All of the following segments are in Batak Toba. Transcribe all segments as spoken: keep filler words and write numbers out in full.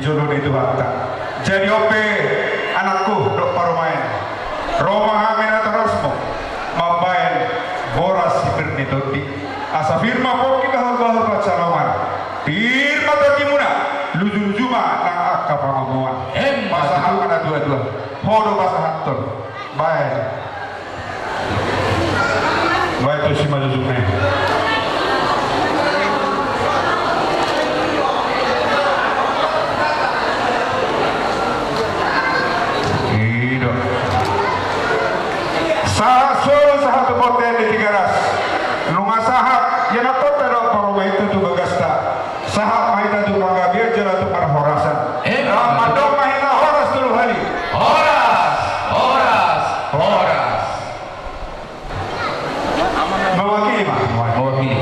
Jolo ni Tuhanta. Jadi on pe, anakku dohot parumaen, ro ma hami natorasmu mambaen boras si pir ni tondi, asa pir ma pongki bahulbahul pansalongan, pir ma tondimuna, lujuluju ma nang angka pangomoan. Emma tutu. Pasahat ma na tuatua. Ho do pasahathon. Baen. Baen tusi ma jujungna i. I do. Sahat solu sahat tu bontean ni Tigaras. Nunga sahat ianakhonta dohot parumaenta tu bagasta. Sahat ma hita tu panggabean jala tu parhorasan. Emma tutu. Mandok ma hita horas tolu hali. Horas, horas, horas. Mewakili ma. Mewakili.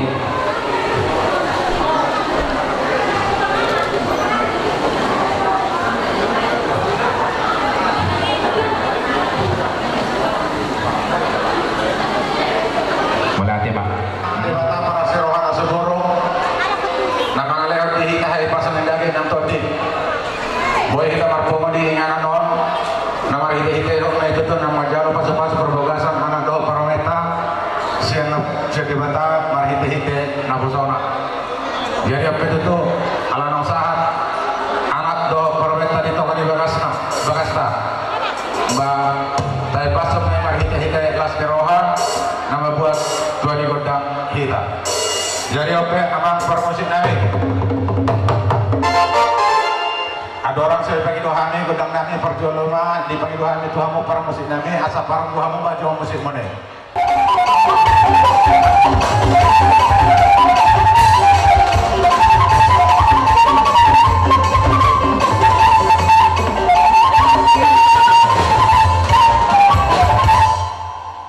Mauliate ma. Debata parasi roha na sumurung, na mangalehon di hita hahipason ni daging nang tondi. Boi hita marpungu di inganan on, na marhitehite dohot na i tutu na manjalo pasupasu parbagason anak dohot parumaenta, sian, sian Debata marhitehite nabosona. Jadi on pe tutu, ala naung sahat anak dohot parumaenta di tonga ni bagasna, bagasta. Ba, tahipason ma i marhitehite las ni roha, na mambuat tua ni gondang hita. Jadi on pe, amang parmusik nami. Andorang so dipangido hami gondang nami, parjolo ma dipangido hami tu hamu parmusik nami, asa parunggu hamu ma jo musik muna i.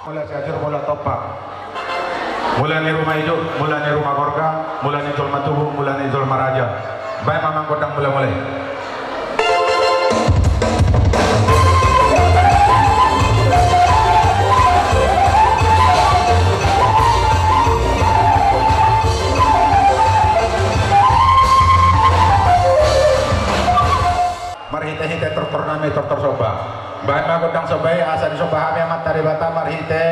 Mula Sianjur, mula Tompa, mula ni Ruma Ijo, mula ni Ruma Gorga, mula ni jolma tubu, mula ni jolma raja. Baen ma amang gondang mula-mula i. Marhitehite tortor nami, tortor somba. Baen ma gondang somba i, asa disomba hami Amanta Debata marhite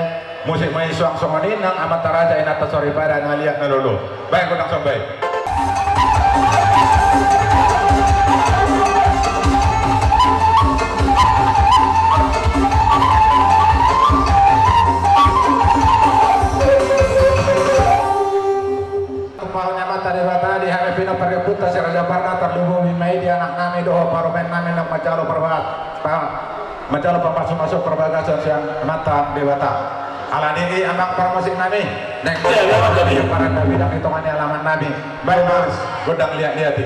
musik ma i suang songon i nang amanta raja, inanta soripada na liat na lolo. Baen gondang somba i. Tumpahon ni Amanta Debata di hami pinompar ni ompunta Si Raja Parna, tarlumobi ma i di anak nami dohot parumaen nami na manjalo parbagas, pa-, manjalo pamasumasuon parbagason sian Amanta Debata. Ala ni i amang parmusik nami, naeng parandabidang di tonga ni alaman nami. Baen ma gondang liatliat i.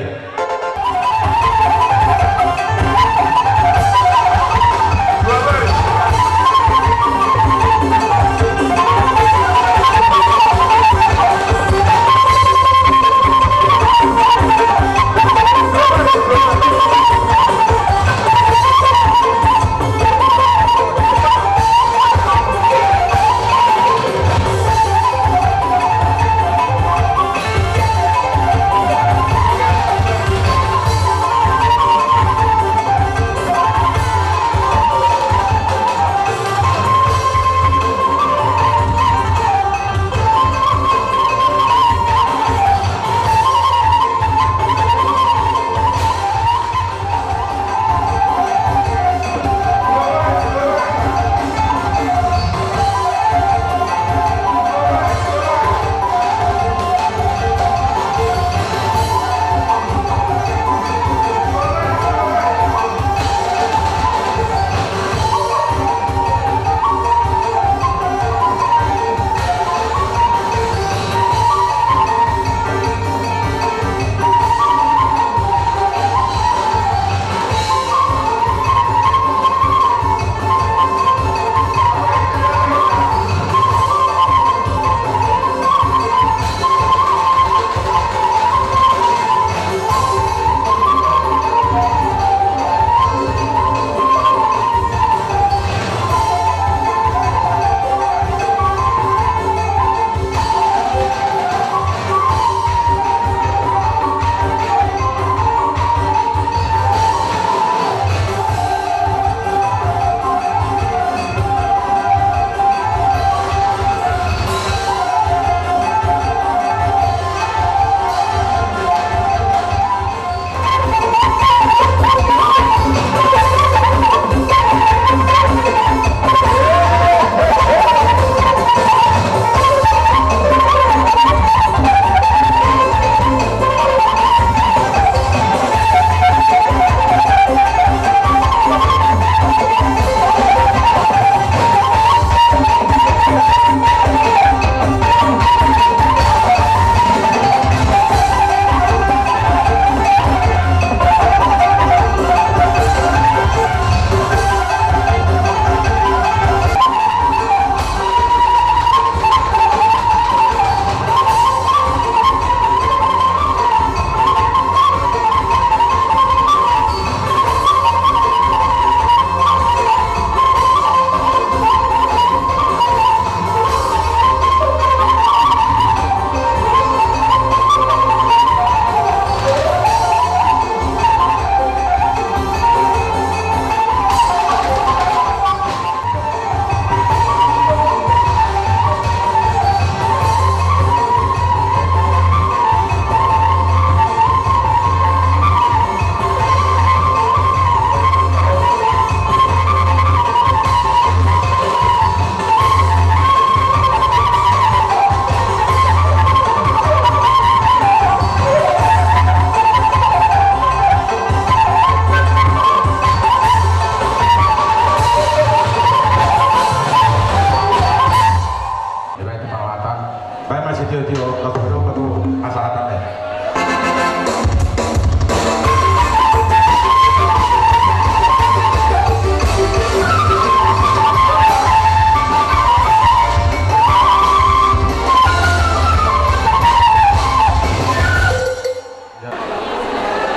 Sitio-tio, langsung dong, langsung asa hatang, eh.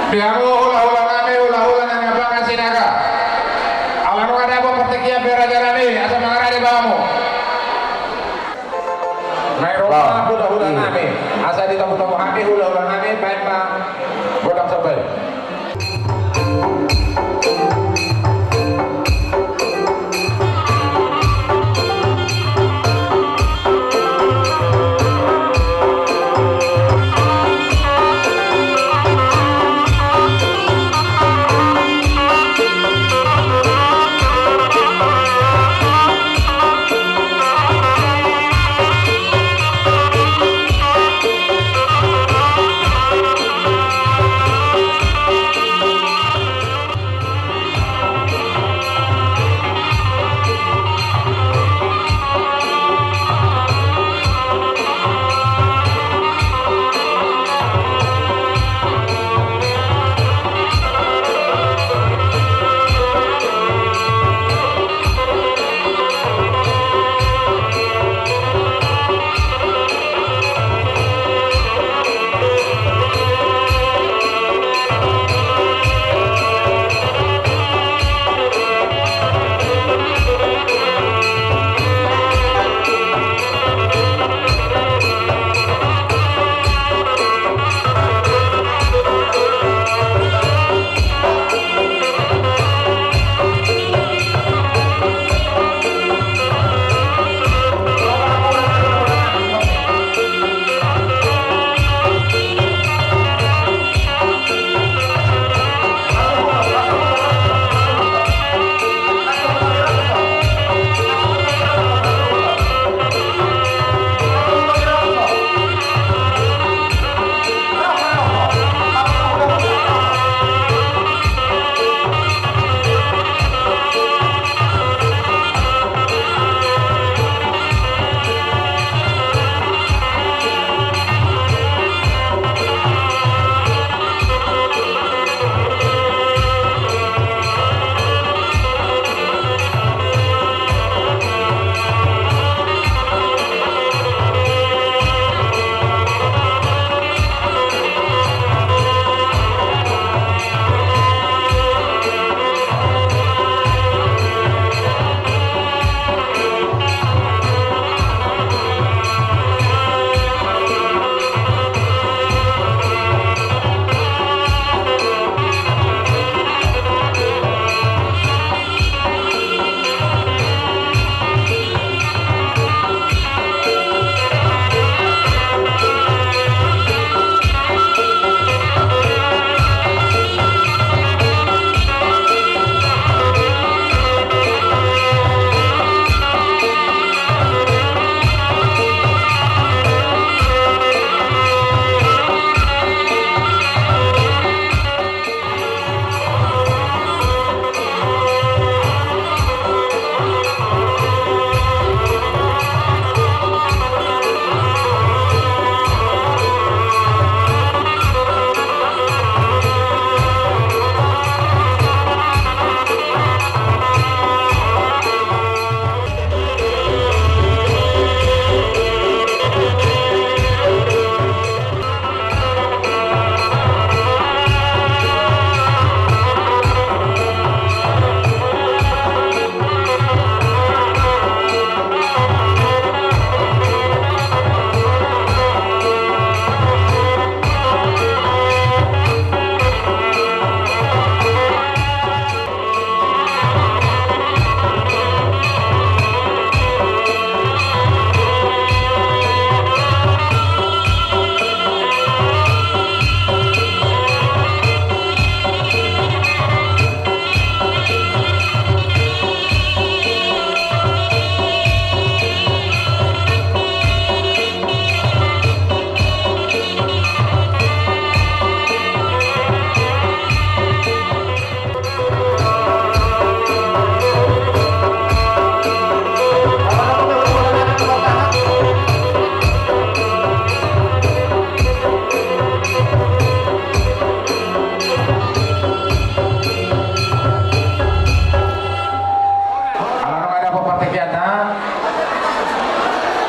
Di hamu hula-hula nami, hula-hula nami Amang Sinaga. Ala nunga dapot partingkian pe raja nami, asa mangarade baomu. Nai ro ma hula-hula nami, asa ditomu-tomu hami hula-hula nami, baen ma gondang somba i.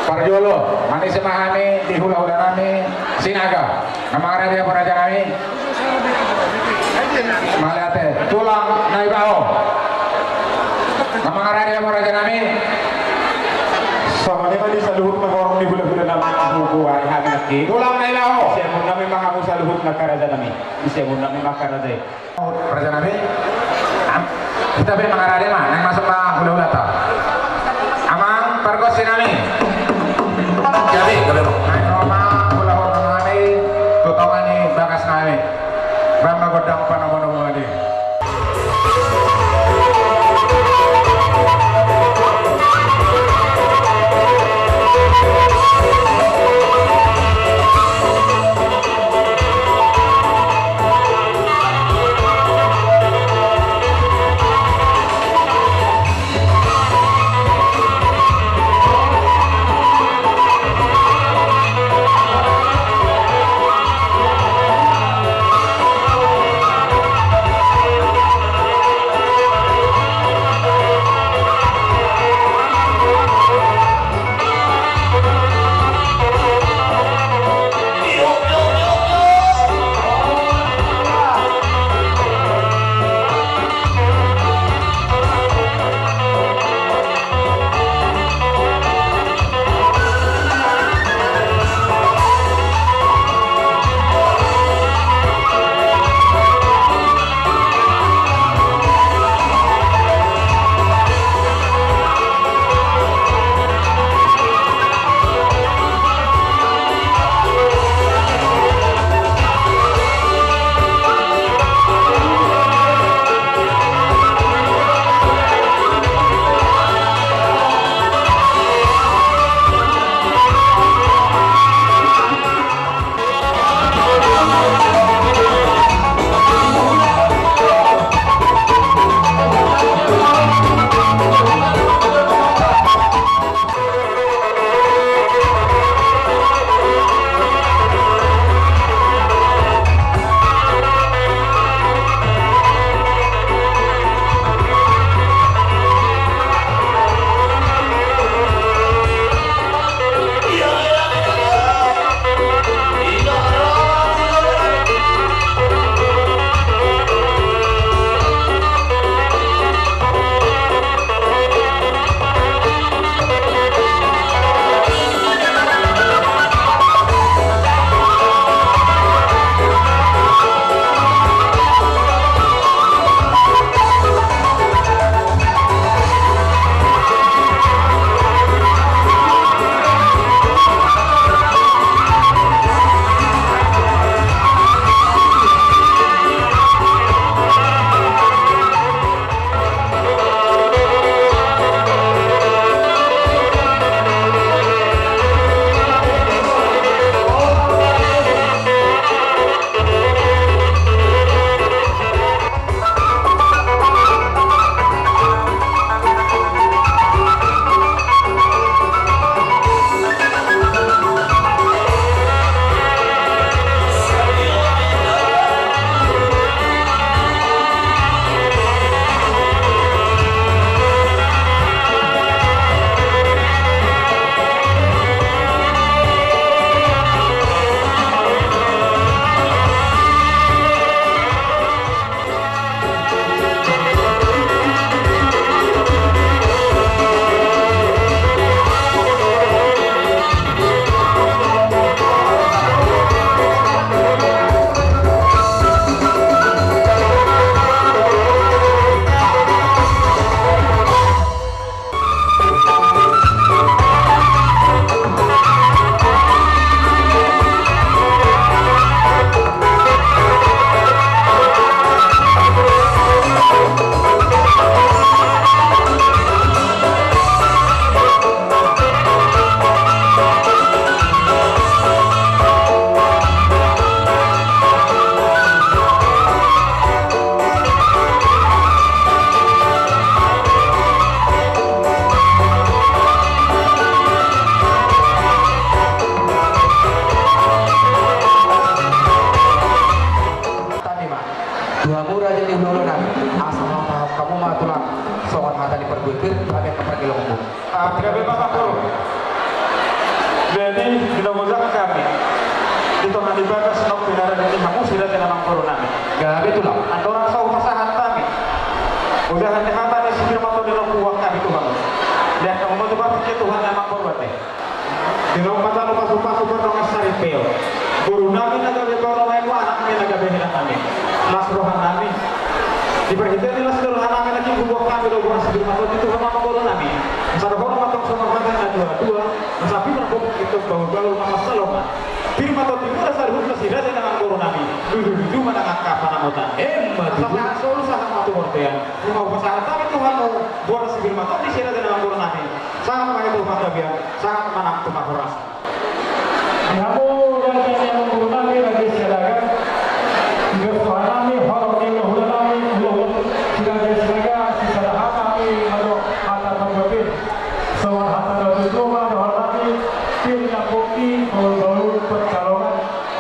Parjolo, manise ma hami di hula-hula nami Sinaga. Na mangarade hamu raja nami. Mauliate, tulang na iba ho. Na mangarade hamu raja nami. Songon i ma di saluhut na horong ni hula-hula nami, buku ari hami nangkin. Tulang na iba ho. Siamun nami ma hamu saluhut na raja nami. Siamun nami ma raja i. Raja nami, am, hita pe mangarade ma, naeng masuk ma hula-hulata. Amang pargonsi nami. Gabe, gabe. Naeng ro ma hula-hula nami, tu tonga ni bagas nami. Baen ma gondang panomu-nomu adi. Di lompat anu pasu-pasu pardongan saripeon. Boru nami na gabe boru nami, anak nami na gabe anak nami. Las roha nami. Di parhitean ni las roha nami na tinggal buat kami do boras di rumah tadi tu sama boru nami. Asa dohonon ma tong songon hata na dua-dua. Asa pir ma pokok itu bahul-bahul ma pansalongan. Pir ma tong di mula saruhut na si raja na boru nami. Luju-luju ma na angka panangotan. Emma tutu. Sahat solu sahat ma tu bortean. Nunga hupasahat hami tu hamu boras pir ma tong di si raja na boru nami. Sahat ma i tu panggabean, sahat ma nang tu parhorasan. Di hamu raja ni amangboru nami, raja Siaga. Di dos roha nami, horong ni hulahula nami, hulahula si raja Siaga, sisada hata nami, ado hata panggabean. Songon hata na tutu ma dohonon nami, pir na pongki, bahul-bahul pansalongan.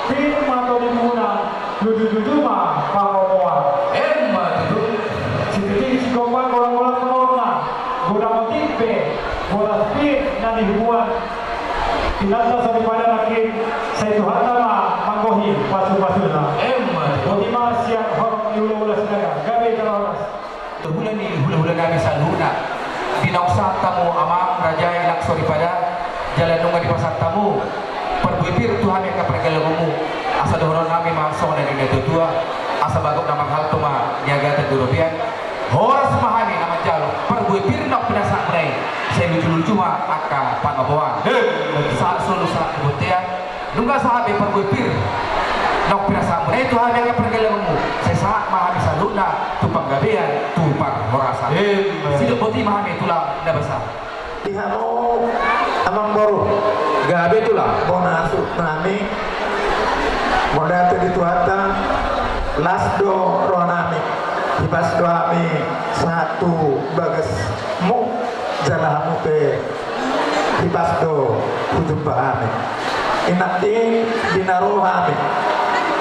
Pir ma tong di muna, luju-luju ma pangomoan. Emma tutu. Sititik sigompa, golang-golang pangomoan. Godang otik pe boras pir na nihubuan. Inanta soripada nangkin, sai Tuhanta ma manggohi pasu-pasuna. Emma tutu. Boti ma sian horong ni hulahula Siaga, gabe jala horas. Tu hula ni hulahula nami saluhutna. Di naung sahat hamu amang raja, inang soripada, jala nunga dipasahat hamu parbue pir tu hami angka pargellengmu. Asa dohonon nami ma songon na nidok ni natua-tua, asa bagot na marhalto ma niagatan di robean. Horas ma hami na manjalo parbue pir na pinasahatmuna i, sai luju-luju ma angka pangomoan. Sahat solu sahat tu bontean. Nunga sahat be parbue pir na pinasahatmuna i tu hami angka pargellengmu, sai sahat ma hami saluhutna tu panggabean tu parhorasan. Emma. Sidok boti ma hami tulang na basa. Di hamu amangboru. Gabe tulang. Bona suhut nami. Mauliate di Tuhanta. Las do roha nami. Hipas do hami sahat tu bagasmu. Jala hamu pe hipas do hujumpa hami. Inang di, di na ro hami,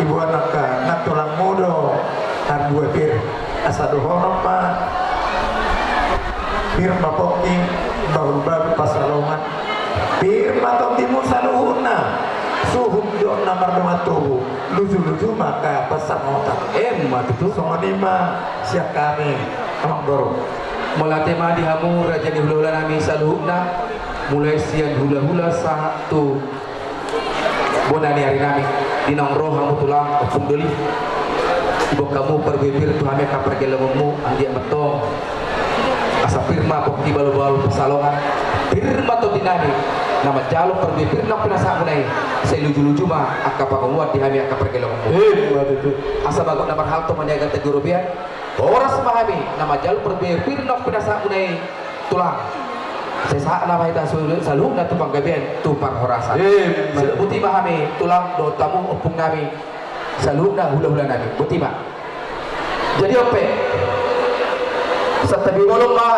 iboan angka nantulangmu do parbue pir. Asa dohonon ma, pir ma pongki, bahul-bahul pansalongan. Pir ma tonggimu saluhutna. Suhut do na mardongan tubu. Luju-luju ma angka pansamotan. Emma tutu. Songon i ma sian hami amangboru. Mauliate ma di hamu raja ni hulahula nami saluhutna, mulai sian hulahula sahat tu bona ni ari nami. Di naung ro hamu tulang ompung doli, iboan hamu parbue pir tu hami angka pargellengonmu, anggiat ma tong asa pir ma pongki, bahul-bahul pansalongan. Pir ma tondi nami na manjalo parbue pir na pinasahatmuna i, sai luju-luju ma angka pangomoan di hami angka pargellengonmu. Emma tutu. Asa bagot na marhalto ma niagatan di robean. Horas ma hami na manjalo parbue pir na pinasahatmuna i, tulang. Sai sahat ma hita saluhutna tu panggabean tu parhorasan. Emma. Sidok boti ma hami tulang dohot hamu ompung nami saluhutna, hulahula nami. Boti ma. Jadi on pe, santabi bolon ma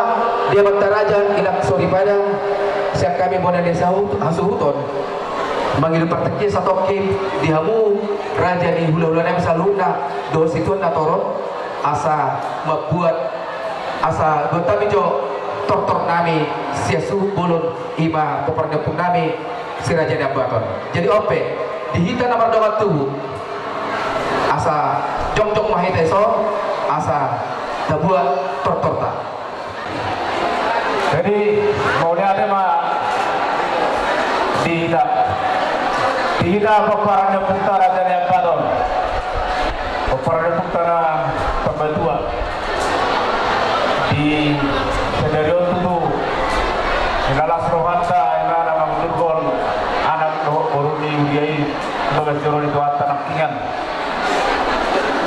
di amanta raja, inang soripada, sian hami bona ni hasahut-, hasuhuton, mangido partingkian satongkin di hamu raja ni hulahula nami saluhutna dohot situan na torop, asa mambuat, asa buat hami jo tortor nami sian suhut bolon, i ma pomparan ni ompung nami si Raja Niambaton. Jadi on pe, di hita na mardongan tubu, asa jongjong ma hita dison, asa tabuat tortorta. Jadi, mauliate ma di hita. Di hita pomparan ni ompunta Raja Niambaton. Pomparan ni ompunta na tambatua. Di sadari on tutu, i ma las rohanta, i ma na mangudurhon anak dohot boru ni huria i, bagas joro ni Tuhanta nangkiningan.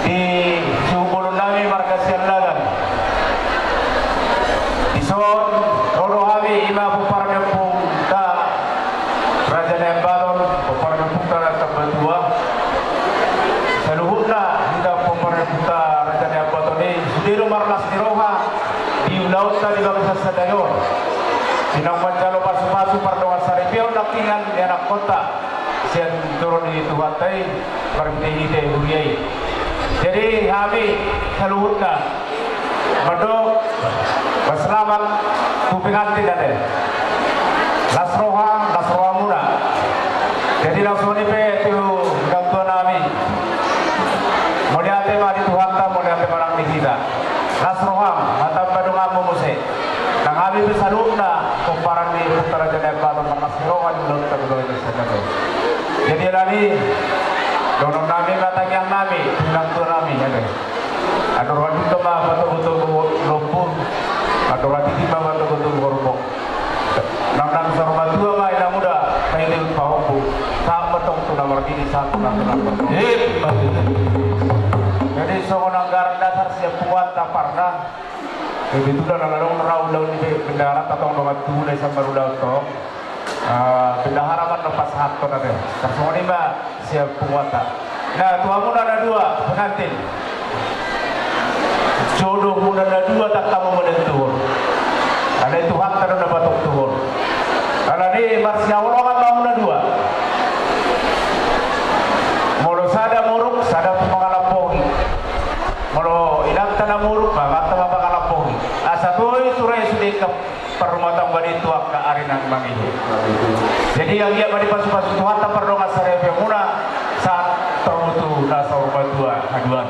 Di suhut bolon nami marga Siallagan. Dison, ro do hami, i ma pomparan ni ompunta Raja Niambaton, pomparan ni ompunta na tambatua. Saluhutna, hita pomparan ni ompunta Raja Niambaton i, sude do marlas ni roha di ulaonta di bagasan sadari on. Di naung manjalo pasu-pasu pardongan saripeon nangkiningan ni anakkonta sian joro ni Tuhanta i, marhite-hite huria i. Jadi hami saluhutna mandok, selamat tu pengantin ate. Las roha, las rohamuna. Jadi laos songon i pe tu natua nami. Mauliate ma di Tuhanta, mauliate ma nang di hita. Las roham, martamba donganmu muse. Nang hami pe saluhutna pomparan ni ompunta Raja Niambaton, marlas Nami, dohonon nami ma tangiang nami tu inang tua nami, ate. Andor hatiti ma patogu-togu lombu, andor hatiti ma patogu-togu horbo. Nang, nang saur matua ma inang uda, taida pahompu. Sahat ma tong tu na marnini, sahat ma tong tu na marnini. Jadi songon anggaran dasar sian punguanta parna. Kebetulan ala adong na ro ulaon ni bendahara, tatong dongan tubu na i sian marulaon tong. Ah, bendahara ma na pasahathon, ate. Tarsongon i ma sian punguanta. Nah, tu hamuna na dua pengantin, jodohmuna na dua tangkas hamu manentuhon. Alai Tuhanta do na patontuhon. Alani i marsihaholongan ma hamu na dua. Molo sada muruk, sada tu mangalambohi. Molo inanta na muruk, amanta ma mangalambohi. Asa toe tu rai sude ingkon parrumatanggaon i tu angka ari na mangihut. Jadi anggiat ma dipasu-pasu Tuhanta pardongansaripeonmuna sahat ro tu na saur matua haduan.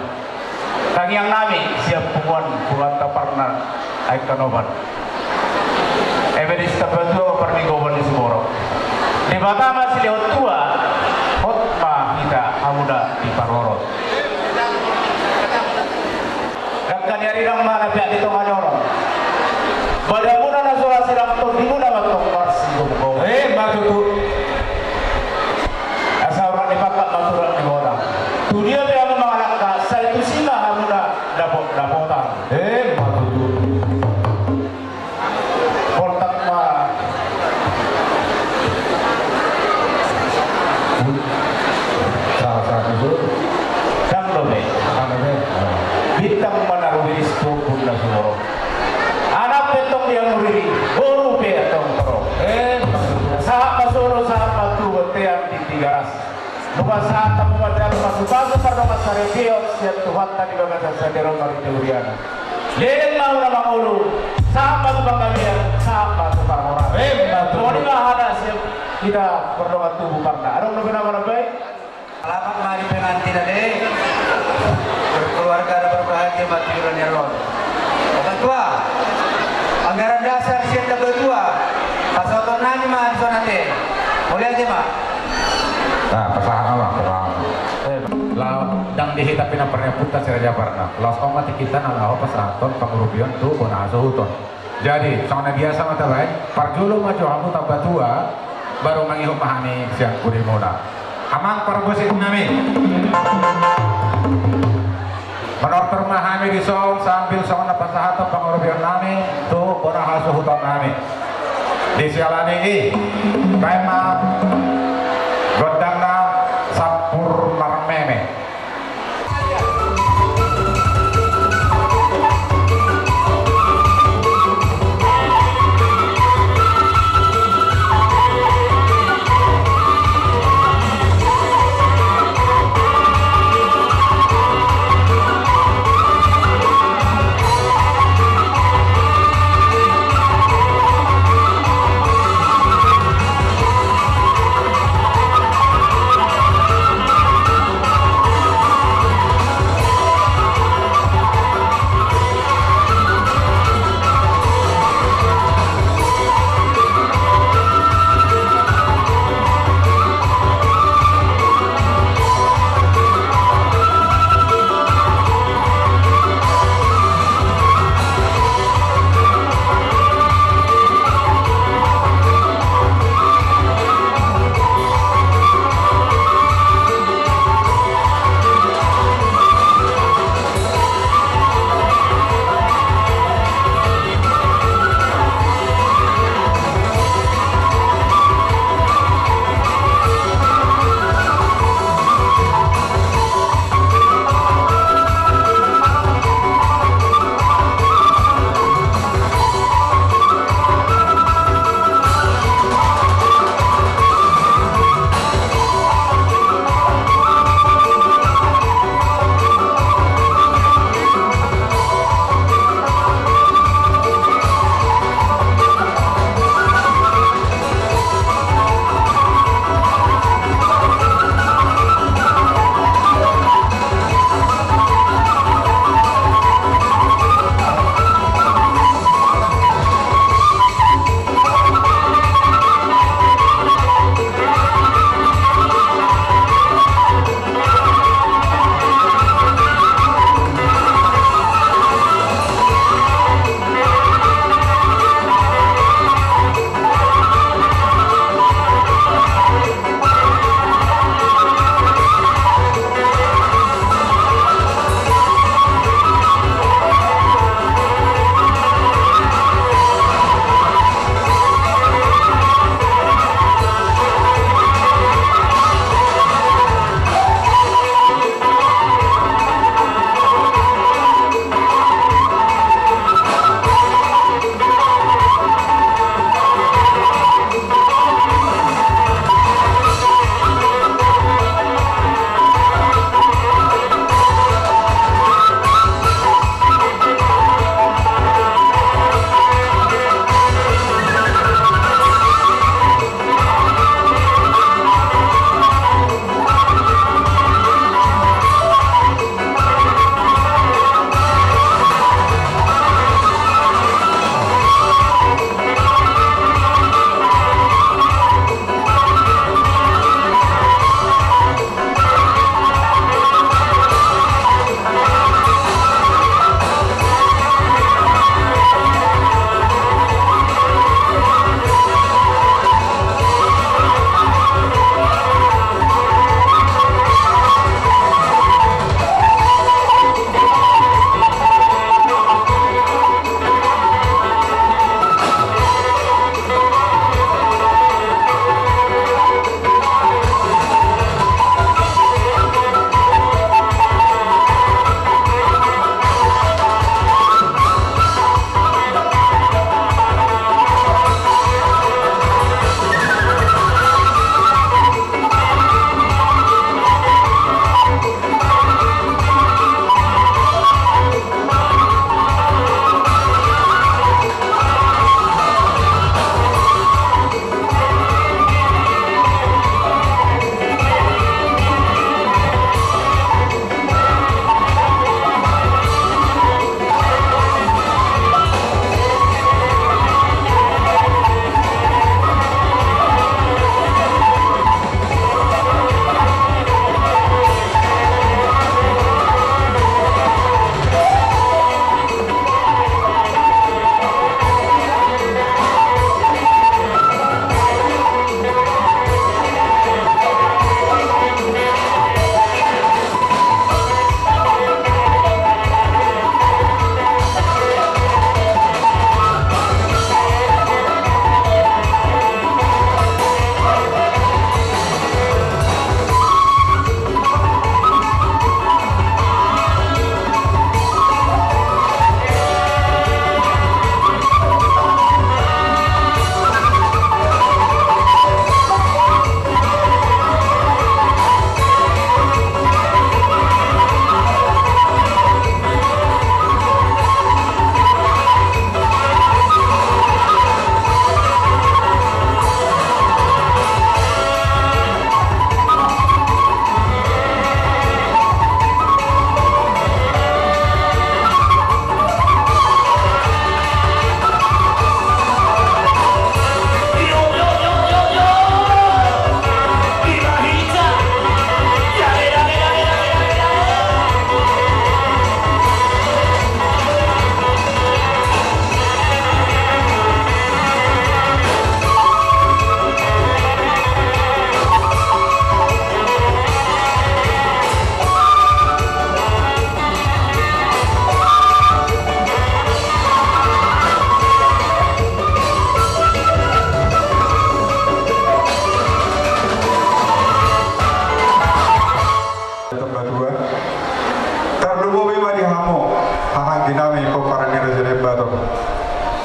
Tangiang nami sian punguan, punguanta parna Aek Tanoban. Eme disi tambatua ma parningoban ni siborok. Debata ma silehon tua, hot ma hita hamuna diparorot. Dangka ni ari dang ma na peak di tonga ni onom. Badanmuna na so ra sidang, tondimuna ma tong marsigomgoman. Eh, ma tutu. Asa urat ni pangkat ma tu urat ni godang. Tu dia pe hamu mangalangka, sai tusi ma hamuna dapot-dapotan. Eh, ma tutu. Poltak ma. Sahat-sahat ma sude. Dang dope. Dang dope. Bintang ma na rumiris tu ombun na sumorop. Anak pe tong di anguriri, boru pe tong torop. Eh, sahat ma solu, sahat ma tu bontean di Tigaras. Nunga sahat hamu ma di pasu-pasu pardongansaripeon sian Tuhanta di bagasan sadari on marhite huriana. Leleng ma hamu na mangolu, sahat ma tu panggabean, sahat ma tu parhorasan. Emma tutu. Songon i ma hata sian hita pardongan tubu parna. Adong dope na manambai? Selamat ma di pengantin, ate. Berkeluarga dan berbahagia ma tu joloan ni ari on. Tambatua, anggaran dasar sian tambatua, pasahaton nami ma dison, ate. Mauliate ma. Nah, pasahat ma, pasahat. Eh, laos ndang di hita pe na parniampunta si Raja Parna. Laos on ma tingkinta na laho pasahathon pangurupion tu bona hasuhuton. Jadi, songon na biasa ma tabaen, parjolo ma jo hamu tambatua, baru mangihut ma hami sian pudimuna. Amang pargonsi nami. Manortor ma hami dison sambil songon na pasahathon pangurupion nami tu bona hasuhuton nami. Di siala ni i, baen ma gondangna Sampur Marmeme.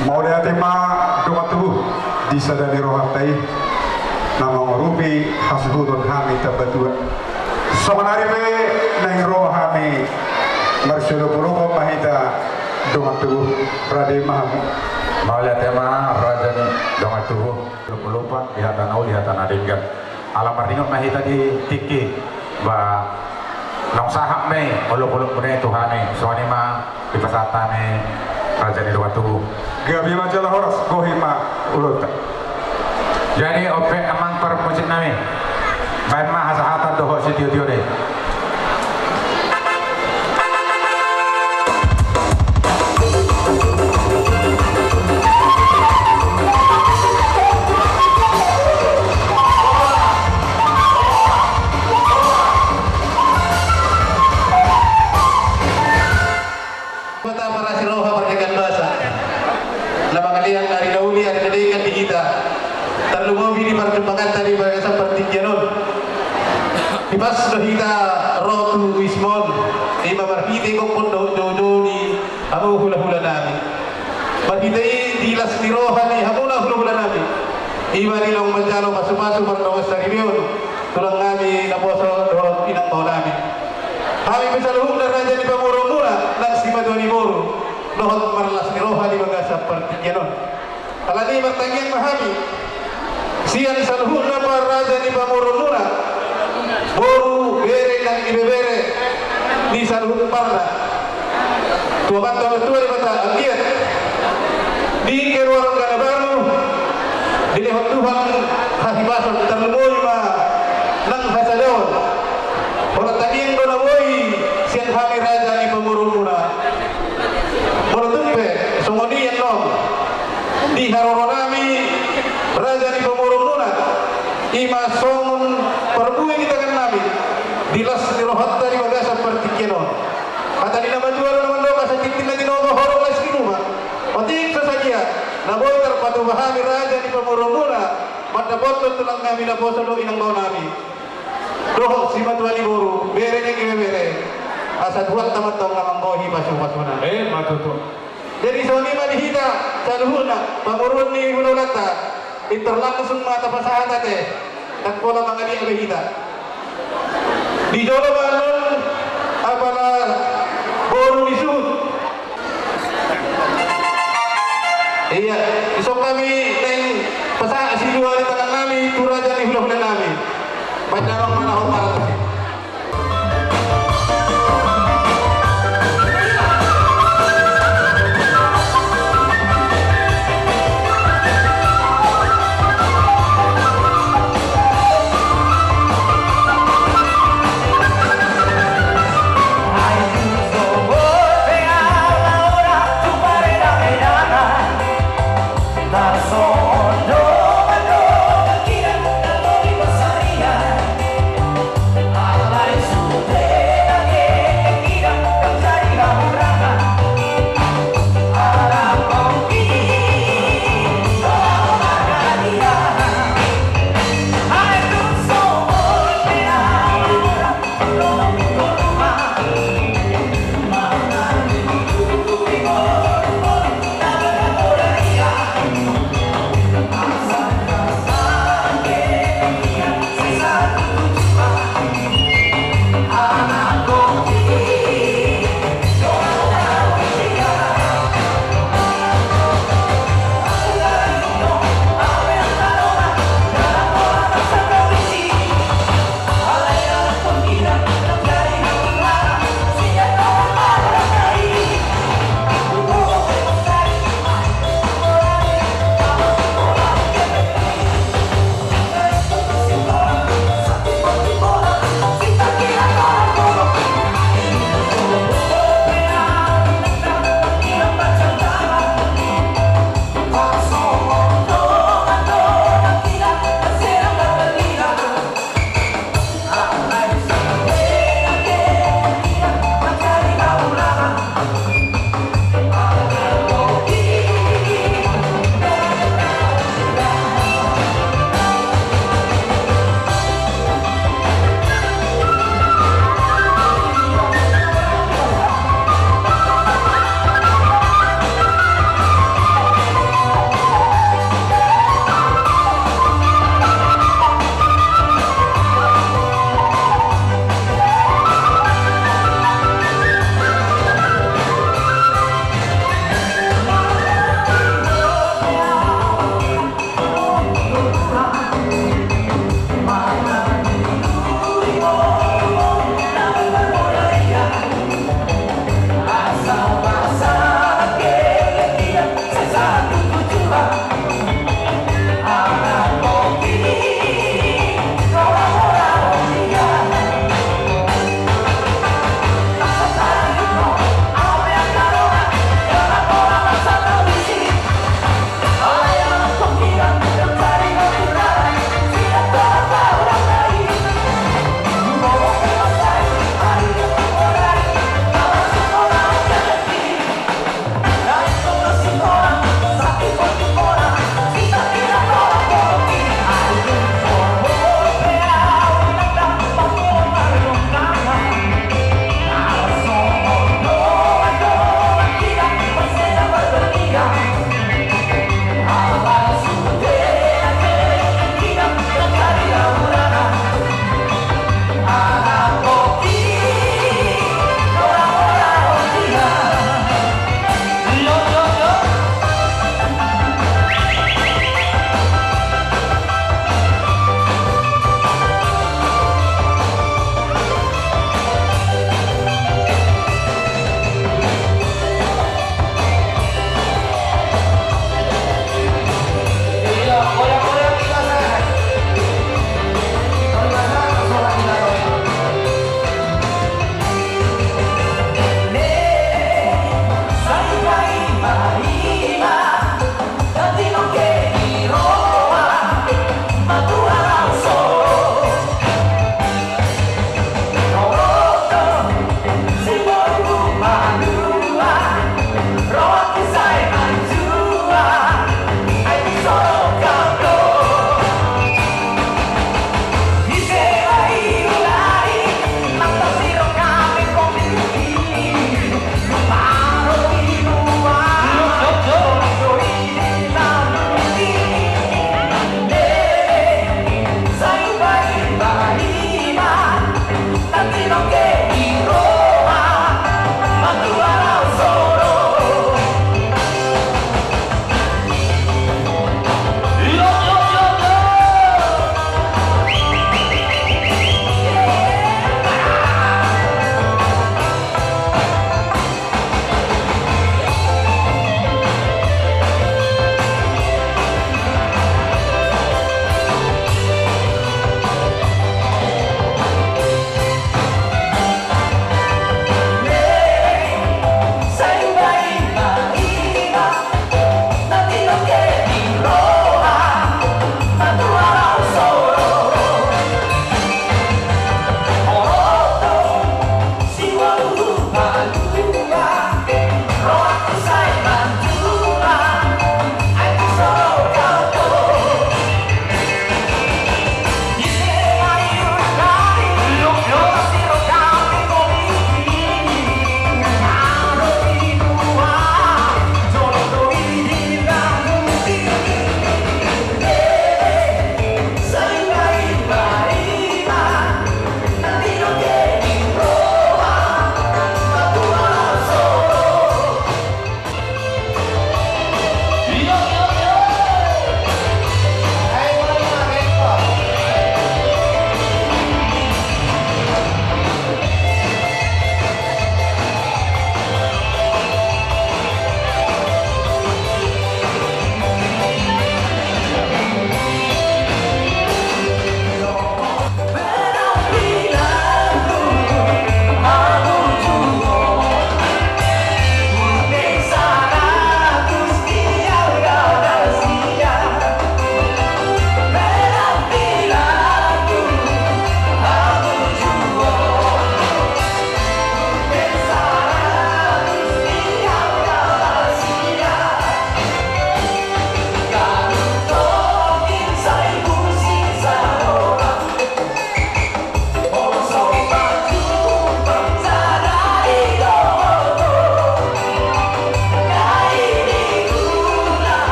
Mauliate ma dongan tubu di sada ni rohanta i na mangurupi hasuhuton hami tambatua. Songon ari pe naeng ro hami marsiolopolopon ma hita dongan tubu. Rade ma hamu. Mauliate ma raja ni dongan tubu. Lopolopan di hata na uli hata na denggan. Ala maringot ma hita di tingki ba naung sahat ma i olopolopmuna i tu hami. Songon i ma dipasahat hami raja ni dongan tubu. Gabe ma jala horas, gohi ma ulaonta. Jadi on pe amang parmusik nami, baen ma hasahatan dohot sitiotio i. Kota parasi roha pardenggan basa. Na mangalean ari na uli ari na denggan di hita. Tarlumobi di parjumpanganta di bagasan partingkian on. Dipas do hita ro tu wisma on. Ima marhite gokhon dohot joujou ni hamu hulahula nami. Marhite i di las ni roha ni hamuna hulahula nami. Ima di naung manjalo pasupasu mardongan saripeon. Tulang nami naposo dohot inang bao nami. Hami pe saluhutna raja ni pamoruonmuna nang simatua ni boru dohot marlas ni roha di bagasan partingkian on. Alani martangiang ma hami sian saluhutna raja ni pamoruonmuna, boru, bere nang ibebere di saluhut parna. Tu Amanta na martua Debata, anggiat di keluarga na baru dilehon Tuhan hahipason, tarlumobi ma nang hasadaon. Holan tangiang do na boi sian hami raja ni pamoruonmuna. Molo tung pe songon i annon di haroro nami raja ni pamoruonmuna, ima songon parbue di tangan nami di las ni rohanta di bagasan partingkian on. Hata ni na matua do na mandok, asa tintin na tinopa, horong las ni ruma. Otik so sadia na boi tarpatupa hami raja ni pamoruonmuna mandapothon tulang nami naposo dohot inang bao nami dohot simatua ni boru, bere nang ibebere, asa Tuhanta ma antong na manggohi pasupasuna. Emma tutu. Jadi songon i ma di hita saluhutna pamoruon ni hulahulanta. Pintor langsung ma tapasahat ate, ndang pola mangaliat be hita. Di jolo ma annon apala boru ni suhut. Ia, dison hami naeng pasahat silua ni tangan nami tu raja ni hulahula nami. Baen damang ma na hormat.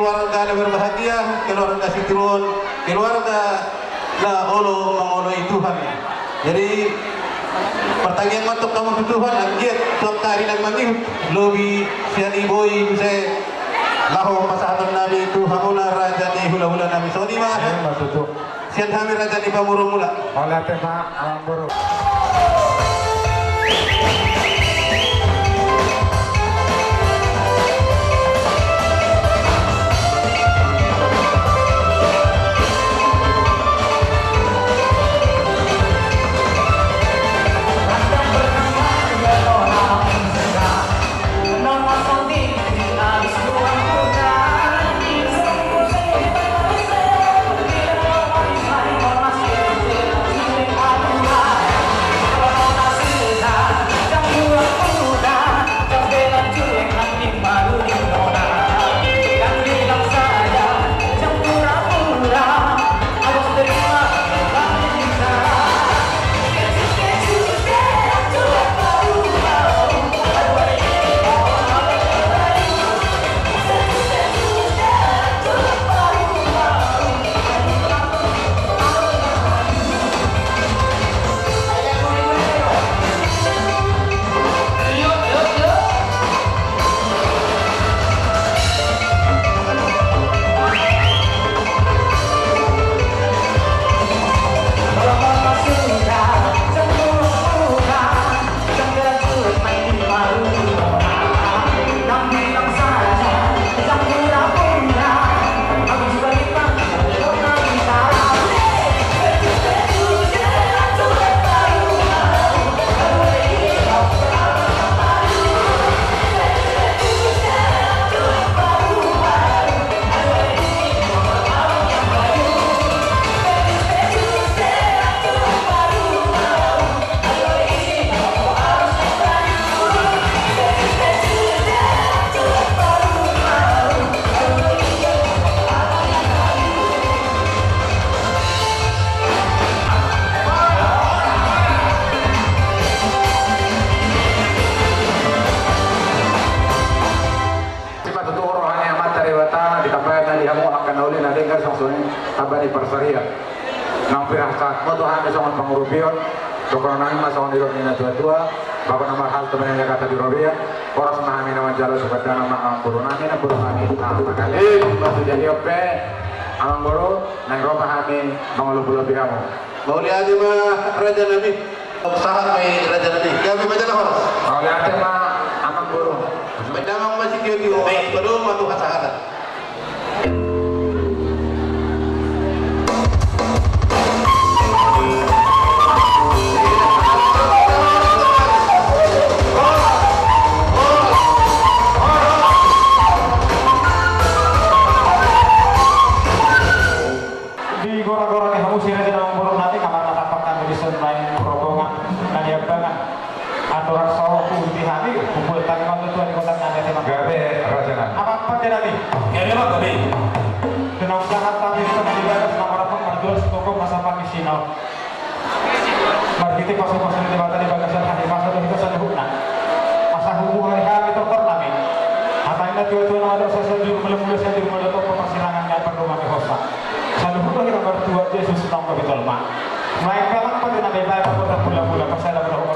Keluarga na berbahagia, keluarga Sitorus, keluarga na olo mangoloi Tuhan. Jadi, martangiang ma antong hamu tu Tuhan, anggiat tu angka ari na mangihut, lobi sian i boi muse laho pasahaton nami tu hamuna raja ni hulahula nami. Songon i ma. Ima tutu. Sian hami raja ni pamoruon muna. Mauliate ma, amang boru. Ima tutu roha ni Amanta Debata, ditambai ma di hamu angka na uli na denggan, songon i tamba ni parsarian. Nang pinasahatmu tu hami songon pangurupion, dohonon nami ma songon nidok ni natuatua, bahen na marhalto, bahen na hujalo tu Debata di robean, horas ma hami na manjalo, sugandana ma amang boru nami, namboru nami na mangalean. Ima tutu, jadi on pe, amang boru, naeng ro ma hami mangalobilobi hamu. Mauliate ma raja nami. Sahat ma i raja nami. Gabe ma jala horas. Mauliate ma amang boru. Baen damang ma sitio di ho, padomu ma tu hasahatan. Di gora-gora ni hamu sira di dalam boru nami, na marnatampak nami dison, naeng rombongan na niambangan. Andorang so huhut hami, hubuat hami ma tutu di kota nami, ate ma. Gabe raja nami. Apa, apa, raja nami? Gabe ma, gabe. Di naung sahat hami di bagas na marapang marjual sitoko masa pangisian. Marhite pasupasu ni Debata di bagasan hami, masa do hita saluhutna. Masa huhut hami tortor nami. Hata ni natuatua na mandok, sai sahat jur mula-mula, sai sahat jur mula, tong parsirangan nai pardongan ni hosa. Saluhut do hita martua, Jesus naung gabe jolma. Mulakan pe lang pati na bebas, pardongan mula-mula, pasada mula-mula.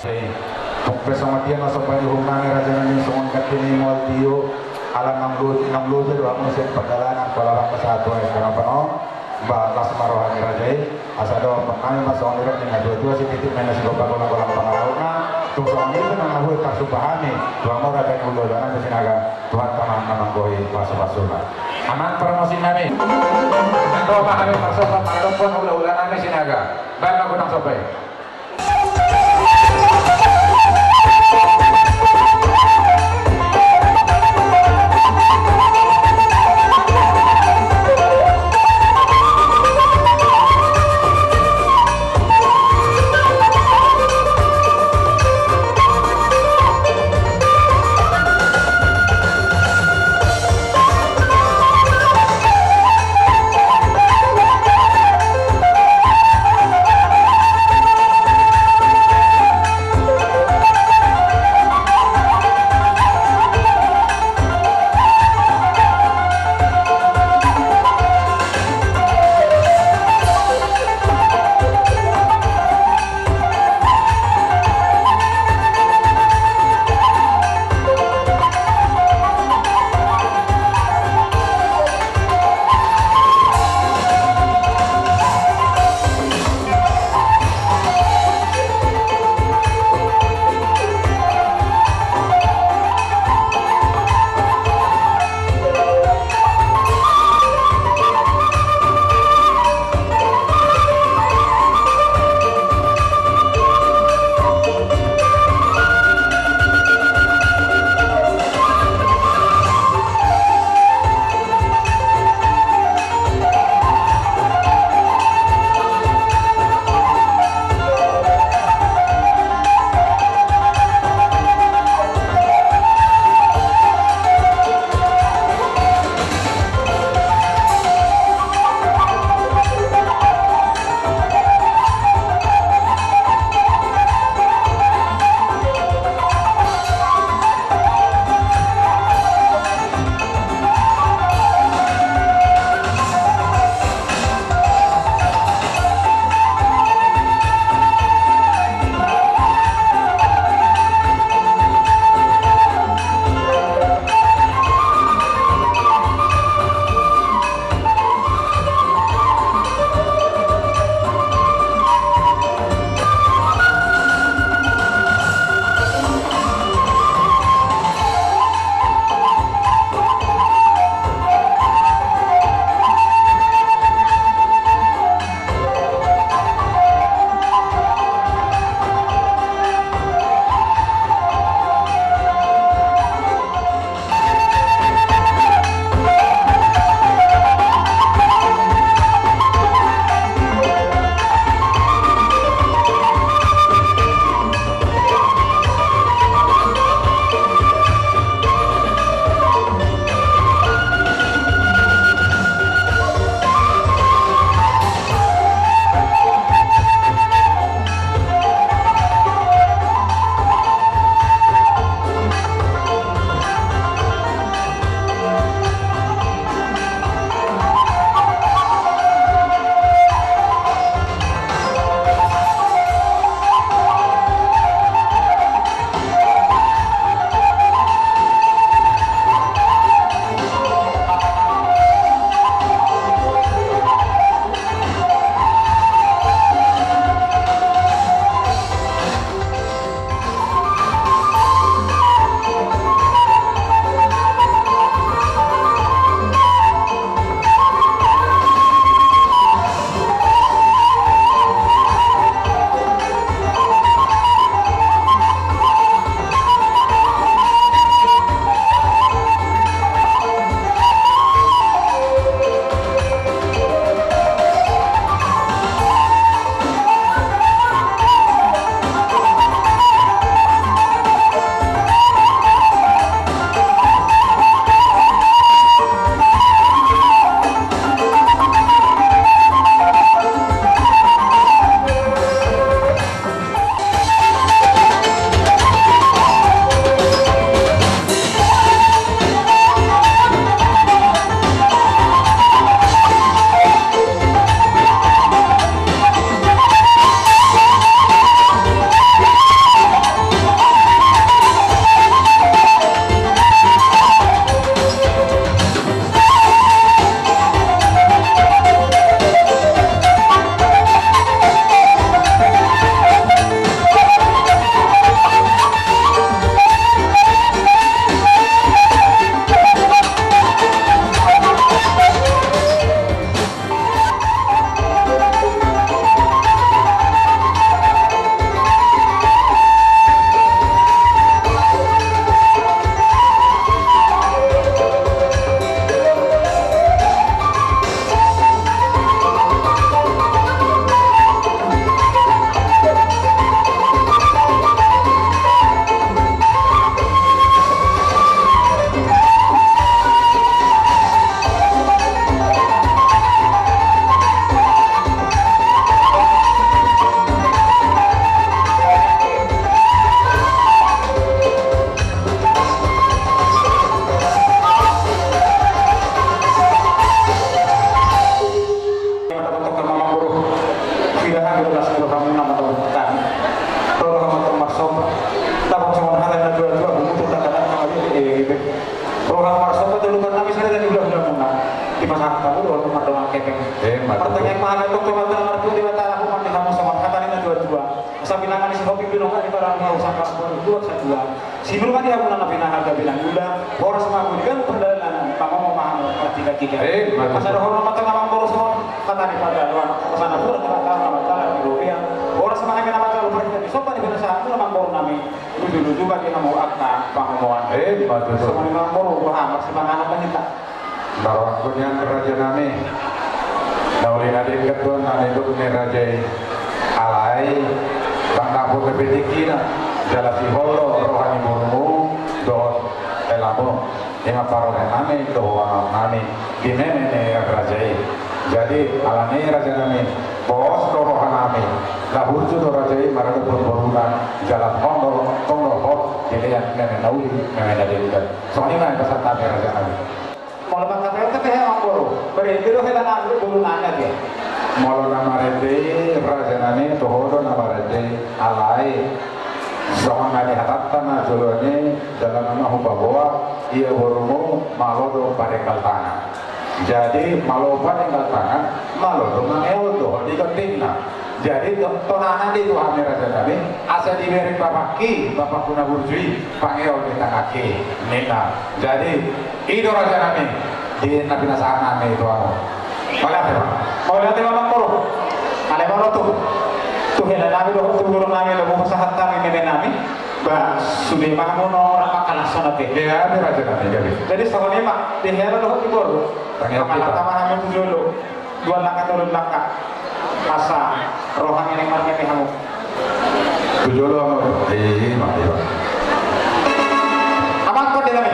Jadi, tung pe songon dia ma somba ni uhum nami raja nami, songon gati ni mual tio, ala naung lo-, naung loja do hamu sian pardalanan, pola bangka satua i, karena pano, ba las ma roha ni raja i. Asa dohonon nami ma songon nidok ni natuatua, sititi ma na sigompa golang-golang pangalaona. Tung songon i pe nang na huhut tarsomba hami tu hamu raja ni hulahula nami Sinaga, Tuhanta ma na manggohi pasupasuna. Amang parmusiknami, ro ma hami marsomba mangadophon hulahula nami Sinaga. Baen ma gondang somba i. Martangiang ma hami, tongtong ma hami, martua Debata, na hupasahat hamu songon hata ni natuatua. Asa bilangan ni si hopi, bilangan ni barang mau sangkar pun dua satua. Sibur ma di hamu na pinahan, na pinahan uda. Horas ma hamu di ganup pardalanan, pangomo ma hamu partigatiga. Eh, bagus. Asa dohonon ma tu amangboru songon hata ni pandohan. Asa na pura hata na manjalar di robean. Horas ma hami na manjalar partigatiga, somba di pinasahat hamu amangboru nami. Luju-luju ma di hamu angka pangomoan. Eh, bagus. Songon i ma amangboru, boha, marsipanganon ma hita. Baru angkon nian raja nami. Na uli na denggan do na nidok ni raja i. Alai ndang dapot dope tingkina. Jala sihol do roha ni borumu dohot helamu. I ma parroha nami dohot anak nami di meme ni raja i. Jadi alani i raja nami, pos do roha nami. Laho burju do raja i maradophon boruna. Jala tong do, tong do hot dilean meme na uli, meme na denggan. Songon i ma pasahat nami raja nami. Molo mangkatai on, tapi he amangboru, marende do hela nami, boru nami ate. Molo na marende i raja nami, toho do na marende i, alai songon na nihatanta na jolo i, jala na hupaboa, ia borumu malo do padenggal tangan. Jadi malo padenggal tangan, malo do mangeol dohot di gontingna. Jadi to-, tonana di tu hami raja nami, asa dibereng bapakki, bapakku na burju i, pangeol ni tanganki, ninna. Jadi i do raja nami, di na pinasahat nami tu hamu. Mauliate ma. Mauliate ma amangboru. Alai molo tu, tu hela nami dohot tu boru nami, laho hupasahat hami meme nami. Ba, sude ma hamu na rap mangkalashon ate. Ia, di raja nami, jadi. Jadi songon i ma, di hela dohot di boru. Tangiang hita. Mangkatai ma hami tu jolo. Dua langkah, tolu langkah. Asa roha ni marende hamu. Tu jolo hamu. Eh, ma, iya. Amang, kau di nami.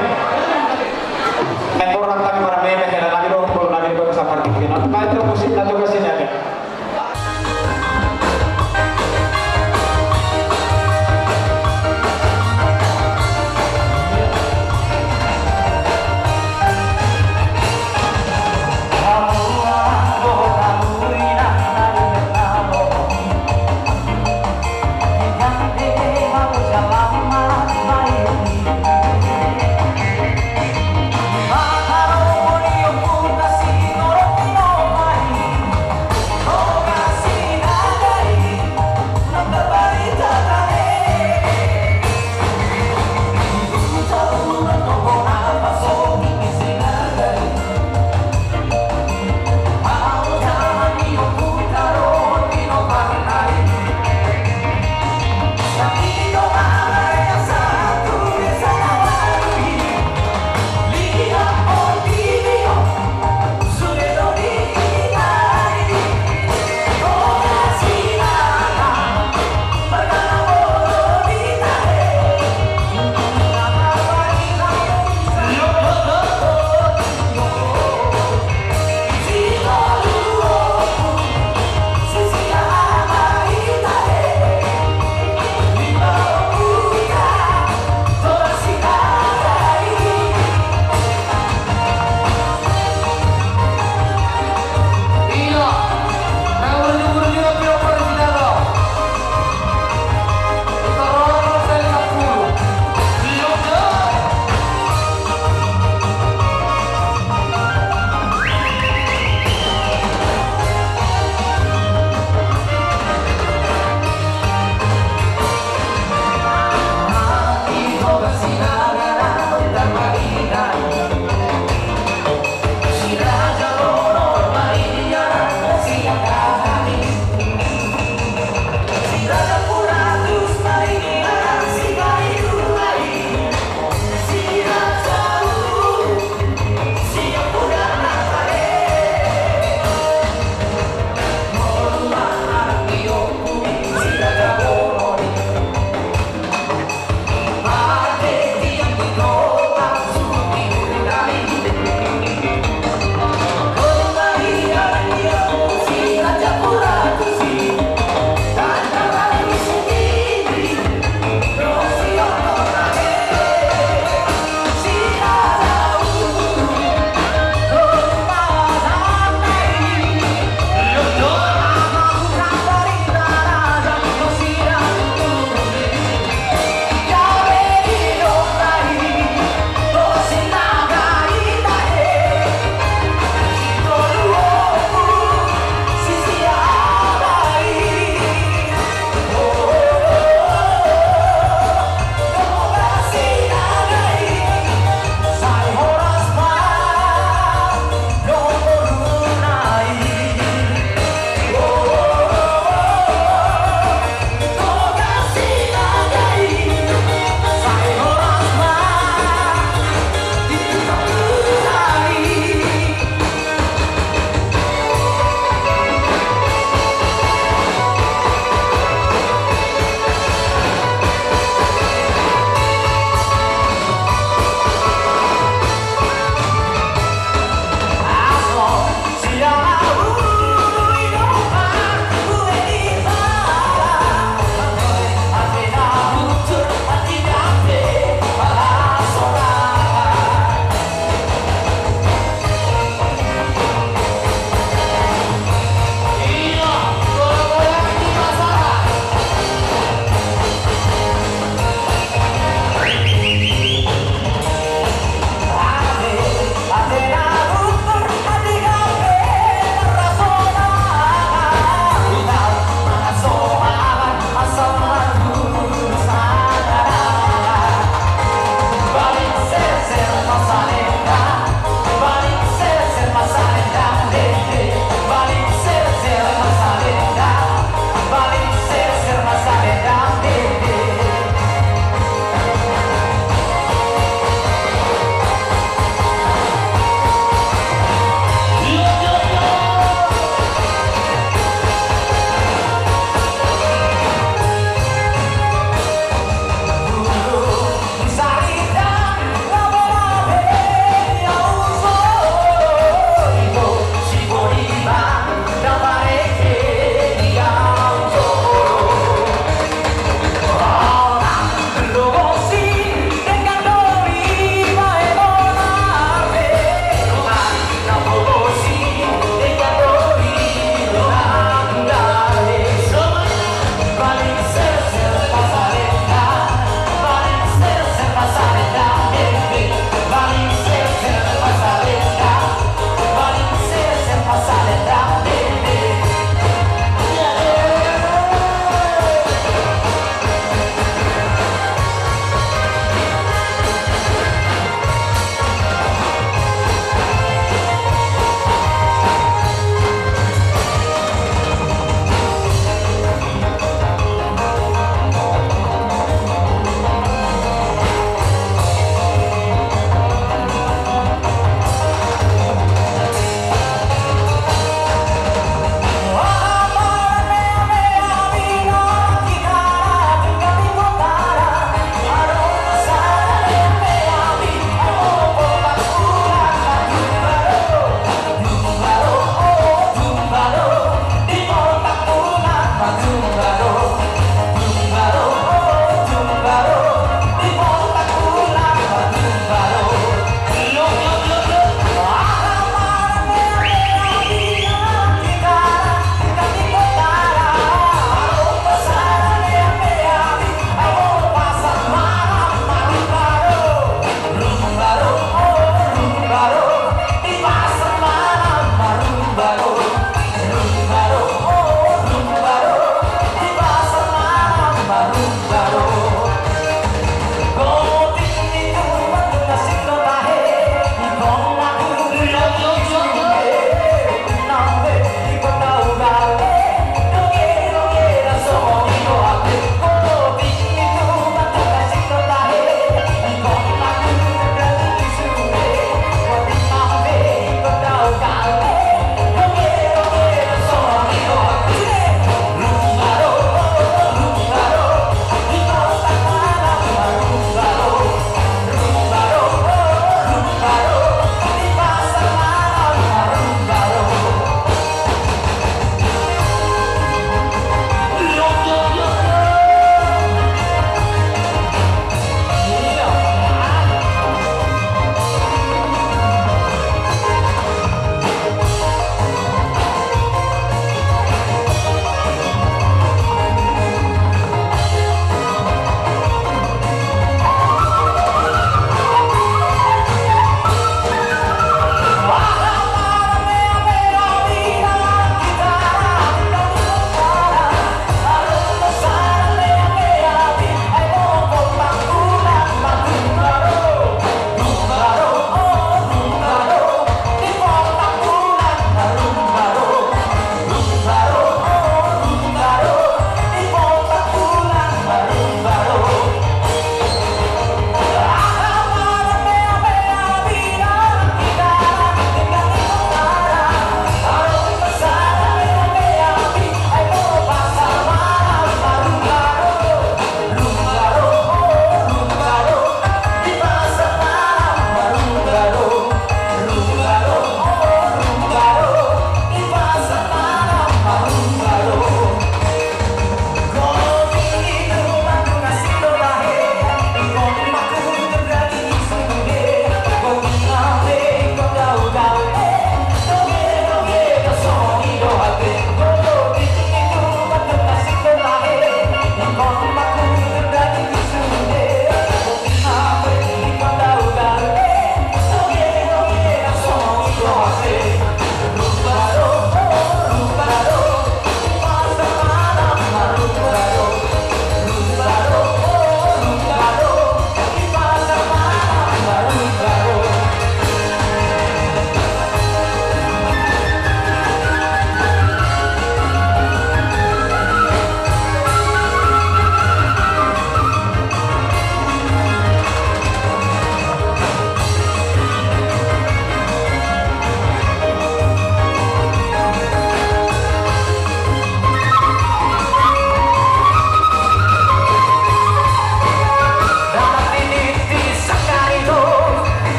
Naeng boru nami marende, hela nami dohot boru nami di bagasan partingkian. Baen do musik na tugas i ate.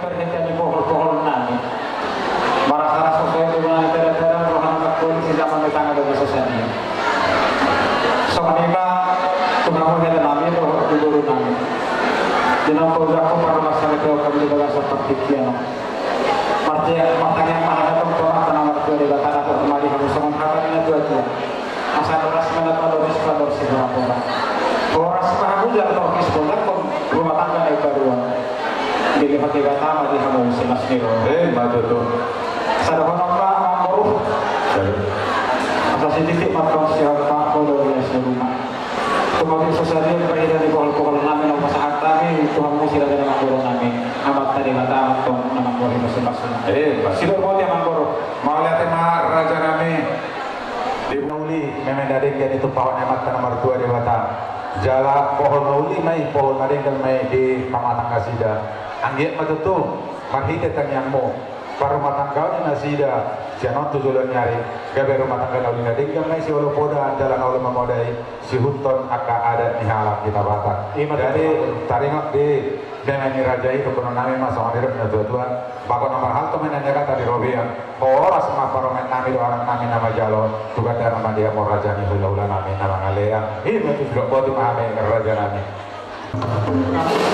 Marhite ni pohol-pohol nami, marasa-rasa so sae tu nami, tada-tada roha nami, mangkoli si jaman ni tangga dohot sasadia. Songon i ma tu hamu hela nami dohot tu boru nami. Di na paujak ho parhorasan ni hami di bagasan partingkian on. Martia-, martangiang ma hami tu Amanta na martua Debata na porlu ma di hamu songon hata ni na tua-tua. Asa horas ma na padoris, padoris ni pora-pora. Horas ma hamu jala torkis poda, rumah tangga na imbaruan. Dilehon Debata ma di hamu silas ni roha. Eh, ma tutu. Asa dohonon ma amangboru. Asa sititik ma tong sian amangboru di rumah. Tumangis so sadia parhite ni pohol-pohol nami na hupasahat hami tu hamu si raja ni amangboru nami. Amanta Debata ma tong na manggohi pasupasu. Eh, ma tutu. Sidor boti amangboru. Mauliate ma raja nami. Uli ma i na denggan i tumpahon ni Amanta na martua Debata. Jala pohon na uli ma i, pohon na denggan ma i di pamatang nasida. Anggiat ma tutu marhite tangiangmu, parrumatanggaon ni nasida sian on tu joloan ni ari, gabe rumah tangga na uli na denggan ma i, sioloan poda jala na olo mamodai, sihuthon angka adat ni halak hita Batak. Jadi taringot di dame ni raja i, dohonon nami ma songon i do na tua-tua, bagot na marhalto ma i na niagatan di robean. Horas ma parumaen nami dohot anak nami na manjalo, tu gandana ma di hamu raja ni hula-hula nami na mangalean. I ma tutu, didok botima hami raja nami.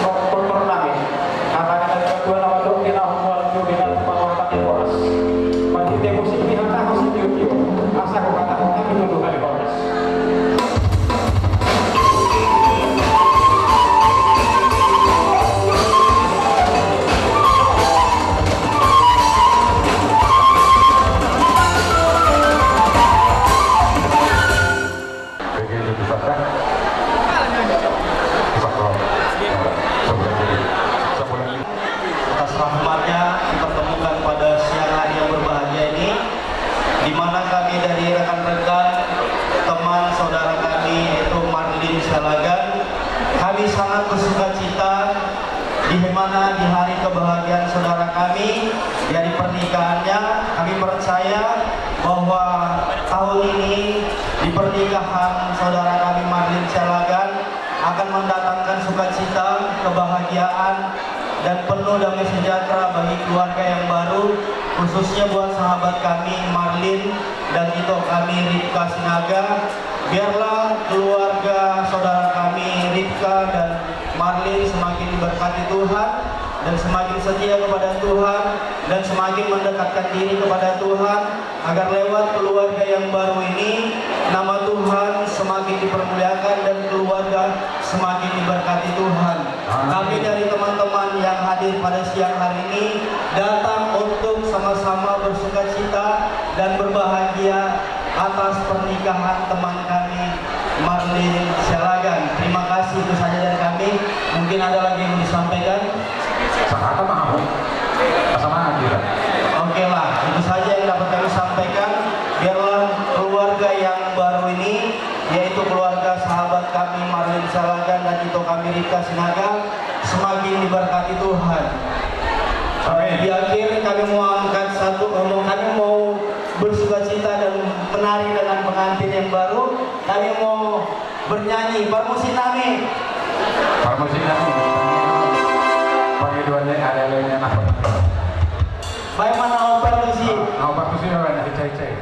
Tortor nami, hata ni natuatua na mandok: Di na humual tu di na tupa, hata ni horas. Marhite musik ni hata, musik tio-tio, asa huhatahon hami tu Tuhan di horas. Atas rahmatnya dipertemukan pada siang hari yang berbahagia ini, di mana kami dari rekan-rekan, teman, saudara kami, yaitu Marlin Sialagan, kami sangat bersuka cita di mana di hari kebahagiaan saudara kami, di hari pernikahannya, kami percaya bahwa tahun ini di pernikahan saudara kami Marlin Sialagan akan mendatangkan sukacita, kebahagiaan, dan penuh damai sejahtera bagi keluarga yang baru, khususnya buat sahabat kami Marlin dan ito kami Ripka Sinaga. Biarlah keluarga saudara kami Ripka dan Marlin semakin diberkati Tuhan dan semakin setia kepada Tuhan dan semakin mendekatkan diri kepada Tuhan, agar lewat keluarga yang baru ini, nama Tuhan semakin dipermuliakan dan keluarga semakin diberkati Tuhan. Amin. Kami dari teman-teman yang hadir pada siang hari ini datang untuk sama-sama bersukacita dan berbahagia atas pernikahan teman kami, Marlin Sialagan. Terima kasih, itu saja dari kami. Mungkin ada lagi yang mau disampaikan? Sahata ma hamu. Pasaman kita. Oke lah, itu saja yang dapat kami sampaikan. Biarlah keluarga yang baru ini, yaitu keluarga sahabat kami Marlin Sialagan dan ito kami Ripka Sinaga, semakin diberkati Tuhan. Amin. Di akhir kami mau angkat satu, eh, mau, kami mau bersukacita dan menari dengan pengantin yang baru. Kami mau bernyanyi, parmusik nami. Parmusik nami. Pangidoan ni alai-alai ni anak. Baik, mana parmusik? Mana parmusik, mana? Icai, icai.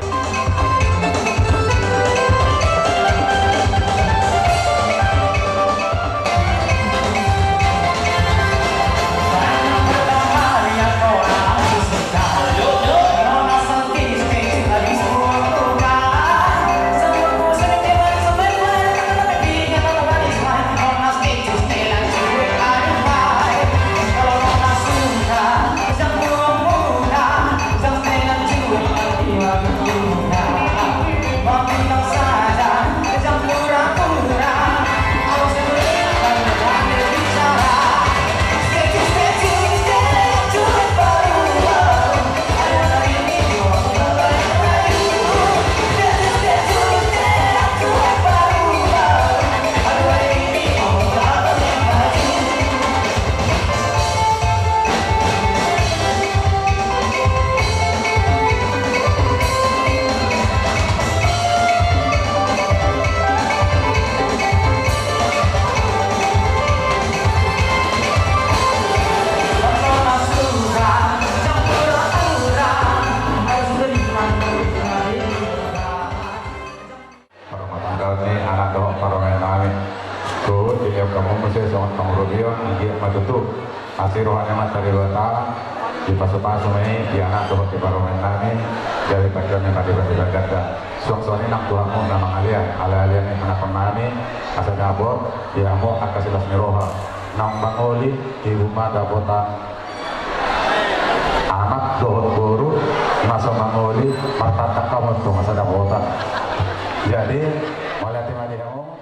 Parrumatanggaon ni anak dohot parumaen nami. Tu dilehon hamu muse songon pangurupion, anggiat ma tutu asi roha ni Amanta Debata, dipasupasu ma i di anak dohot di parumaen nami, gabe pardame ma di bani baganda. Suang songon i nang tu hamu na mangalean, alealean ni anak nami, asa dapot di hamu angka silas ni roha. Naung mangoli, ibu ma dapotan anak dohot boru, na so mangoli, martandang hamu tu masa dapotan. Jadi, mauliate ma di hamu.